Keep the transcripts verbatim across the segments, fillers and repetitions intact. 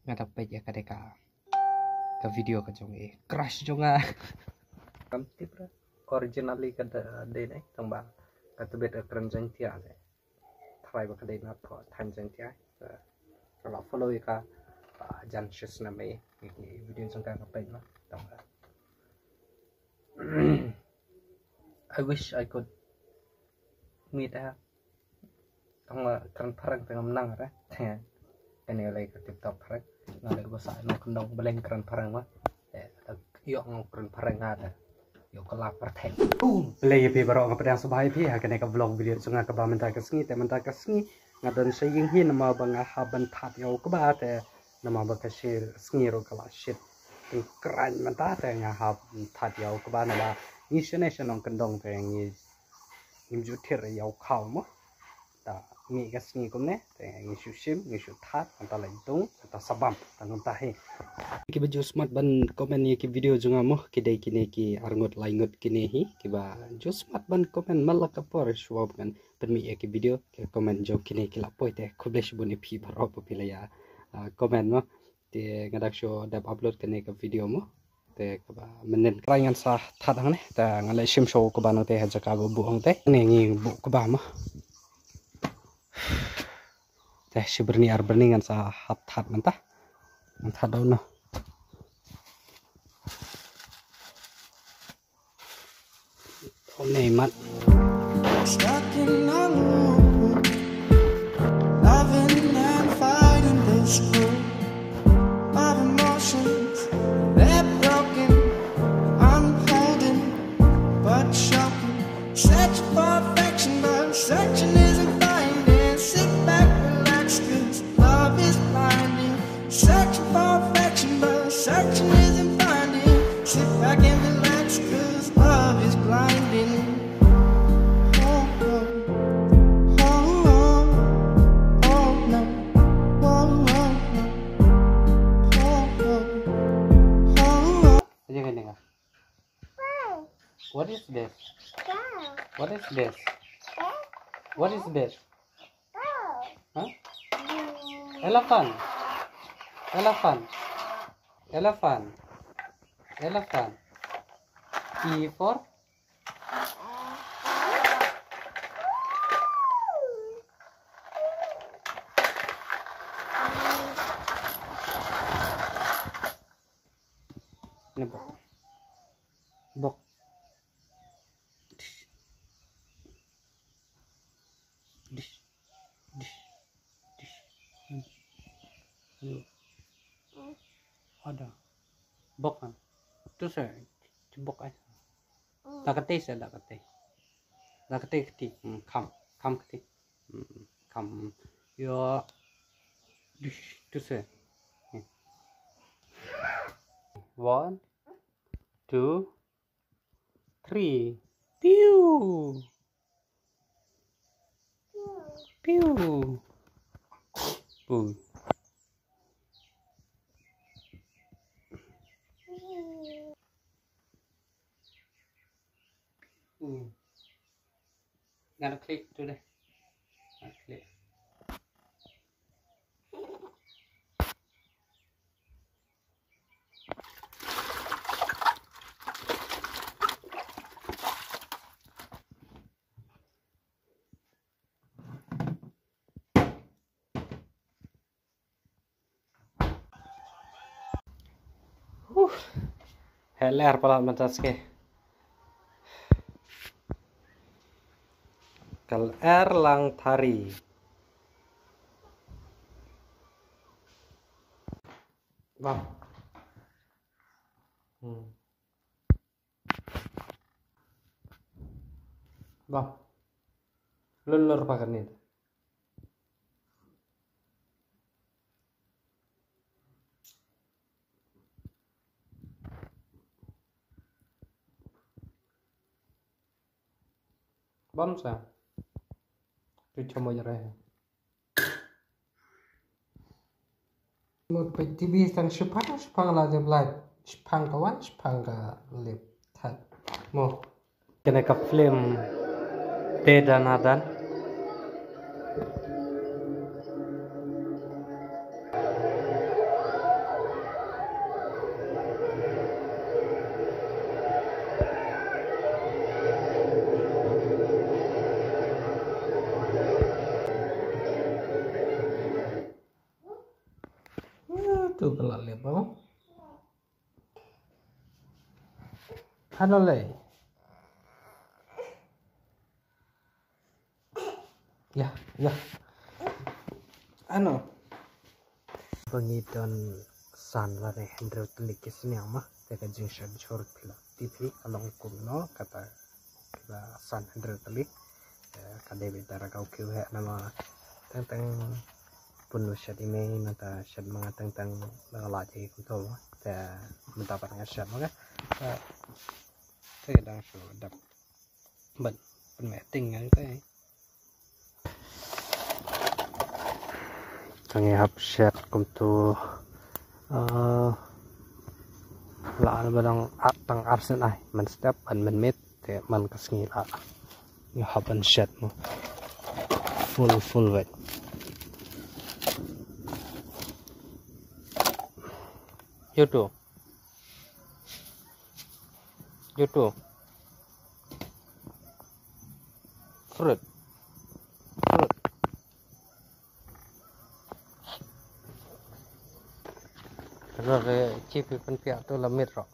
Nga da peit ïa ka dei ka, ka video ka jong i crush jong nga. Kam tip ra. Originally ka da dei ne tang ba ka tbit ka kren Jaiñtia ne. Trai ba ka dei na pho than Jaiñtia. Ka la follow ïa ka, ah, jan shis na me ïa ki video jong ka ka peit na tang ba. I wish I could meet her. Tang ba kren phareng tang ba nang re. Kane lei ka tip top phareng. Nga lei ba sa no kendong beleng kren phareng ma. Eh, ïoh ngau kren phareng nga ta. Ïoh ka la phareng. Lei ïa phi baroh nga pdiang sngewbha ïa phi ha kane ka vlog video jong nga kaba mynta ka sngi te mynta ka sngi nga don sha ïing hi namar ba nga hap ban thad ïa u kba te namar ba ka shi sngi ruh ka la shit. Tang kren mynta te nga hap ban thad ïa u kba namar ngi shane sha nongkyndong te ngi ngim ju thied ïa u khaw mo. Ta ngi ka sngi kumne te ngi shu shim ngi shu thad mynta la dung ta sabam ta ngan ta hi. Kiba ju smat ban comment ïa ki video jong nga mo ki dei kine ki arngut laingut kine hi kiba ju smat ban comment ma la ka por shuwa ban pynmih ïa ki video ki comment jong kine ki la poi te khublei shibun ïa phi baroh ba phi la ïa, ah, comment mo. Te nga dak shu dep upload kane ka video mo. Te kaba mynnin ka ngan sa thad hangne. Te ngan leh shim shuh kaba nangte ha jaka ba buh hangte. Ne ngi buh kaba mo. Te shi byrni ar byrni ngan sa hap thad mynta. Ngan thad daw no. Nei mat. Stuck in a loop, loving and fighting this group of emotions. They're broken, unholding, but shocking. Searching for affection, but affection isn't finding. Sit back, relax, 'cause love is blinding. Searching for affection, but searching isn't finding. Sit back and relax, 'cause love is blinding. Oh, oh, oh, oh, oh, no. Oh, oh, no. Oh, oh, oh, oh. Aja ka dengar. What is this? What is this? What is this? Huh? Elephant. Elephant. Elephant. Elephant. E for? Ni bok. Bok. Dish. Dish. Dish. Dish. Hello. Ada. Bok kan. Tu sa bok ai. Da kate sa da kate. Da kate kati. Hmm, kam. Kam kati. Hmm, kam. Yo. Dish. Tu sa. Hmm. One, two, three. Pew. Pew. Pew. Pew. Ngan klik tu deh. Ngan klik. Huh. Heler palat mynta ski. Kal er lang thari. Bang. Hmm. Bang. Lulur pakan ni. Bam sa. Tu chamo jare. Mut peit T V tang shipang, shipang la jam lai. Shipang ka wan, shipang ka lip. That. Mo. Kane ka film Te Dana Dan. Tu ka la leh bang. Hano lei. Ya, ya. Ano. Ba ngi don san lane hynriew tylli ki sniang ma. Te ka jingshet jhur phi la tip hi ka long kumno kata kiba san hynriew tylli. Eh, ka dei beit da ra kiew heh namar teng teng pun u shet i mei mynta shet ma nga teng teng dang la jai kumto ma. Te mynta pat nga shet ma nga. Te te dang shu dap. Ban pynmeh ting ngan te. Tang ngi hap shet kumtu. Ah, la ba dang at tang ar sien ai man step an man mit te man ka sngi la. Ngi hap ban shet mo. Full full wet. Yoto. Yoto. Fruit. Fruit. Ro re chipi pynpiak tu la mit ro.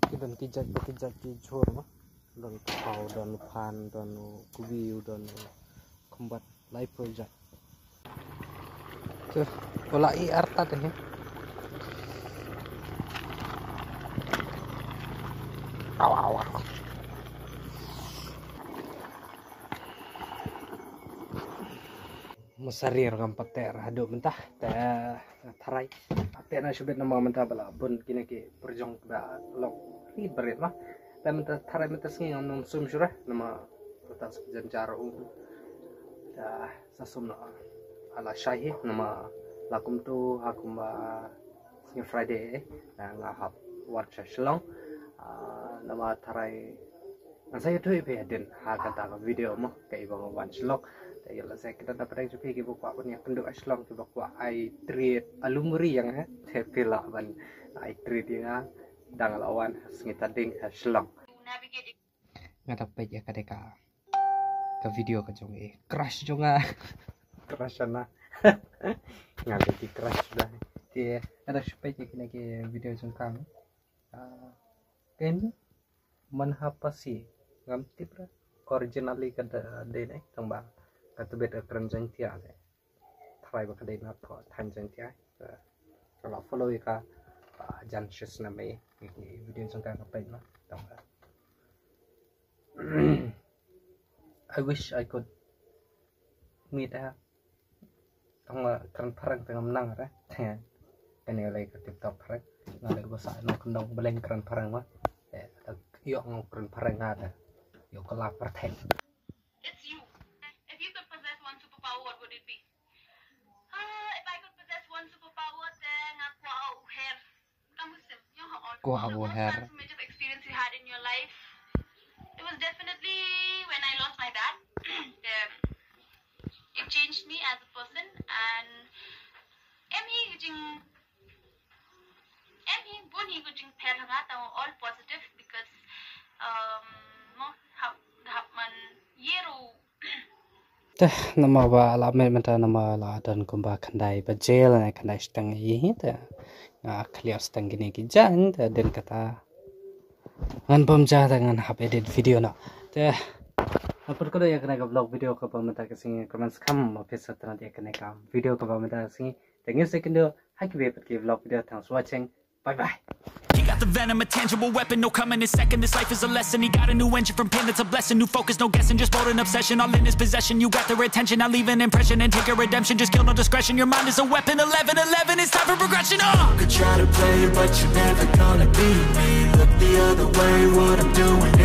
Ki don ki jait ba ki jait ki jhur ma. Don u phaw, don u phan, don u kubi, don u khumbat. Lai project. Te, u la i arta te hi. Aw, aw, aw. Mosari ngam pat teh haduh mynta te tharai. Te na shibit namar mynta ba la bun kine ki pyrjong ba lok rit ba rit ma. Te mynta tharai mynta sngi ngam nym sum shuh re namar mynta sngi jan jar u. Te sa sum noh. Ala shai hi namar la kumtu ha kumba sngi Friday eh, nga hap wan sha Shillong. Ah, namar tharai ngan sa ïathuh ïa phi hadien ha kata ka video mo, kaei ba nga wan sha Shillong. Te ïa lehse ki don na pdeng jong phi kiba kwah ban ïakynduh ha Shillong, kiba kwah ai treat alumuri ïa nga, te phi lah ban ai treat ïa nga da nga la wan ha Sngi Tading ha Shillong. Nga da peit ïa ka dei ka, ka video ka jong i crush jong nga. Crush ana. Nga dei ki crush dah. Te nga da shu peit ïa kine ki video jong ka. Ah, ken man ha Pasi ngam tip re originally ka da dei ne tang ba ka tbit ka kren Jaiñtia ne. Tharai ba ka dei na pdeng thaiñ Jaiñtia. Ka la follow ïa ka, ah, jan shisnem ei ïa ki video jong ka ka peit na tang ba. I wish I could meet her. Tang ba kren phareng te ngam nang re. Kane lei ka tip top phareng. Nga lei ba sa nongkyndong ba leng kren phareng ma. Eh, ïoh ngam kren phareng nga te. Ïoh ka la pyrthei. It's you. If you could possess one superpower, what would it be? Ah, if I could possess one superpower, te nga kwah u her. Kwah u her. What's the most transformative experience you had in your life? It was definitely when I lost my dad. Yeah. It changed me as a person and em hi ka jing, em hi bun hi ka jingpher ha nga, tang all positive because, um, mo, hap, hap man ïero. Te namar ba la mih mynta namar la don kumba khyndai baje lane khyndai shiteng hi te nga khlieh shiteng kine ki jaiñ te dien kata ngan bam ja te ngan hap edit video noh. Te nga put khublei ïa kane ka vlog video kaba mynta ka sngi, kyrmen skhem ma phi sa tnat ïa kane ka video kaba mynta ka sngi. Te ngin sa ïakynduh ha kiwei pat ki vlog video. Thanks for watching. Bye bye. He got the venom, a tangible weapon. No coming in second. This life is a lesson. He got a new engine from pain that's a blessing. New focus, no guessing. Just bold and obsession. All in his possession. You got their attention. Now leave an impression and take your redemption. Just kill no discretion. Your mind is a weapon. Eleven eleven. It's time for progression. Uh! You could try to play it, but you're never gonna beat me. Look the other way. What I'm doing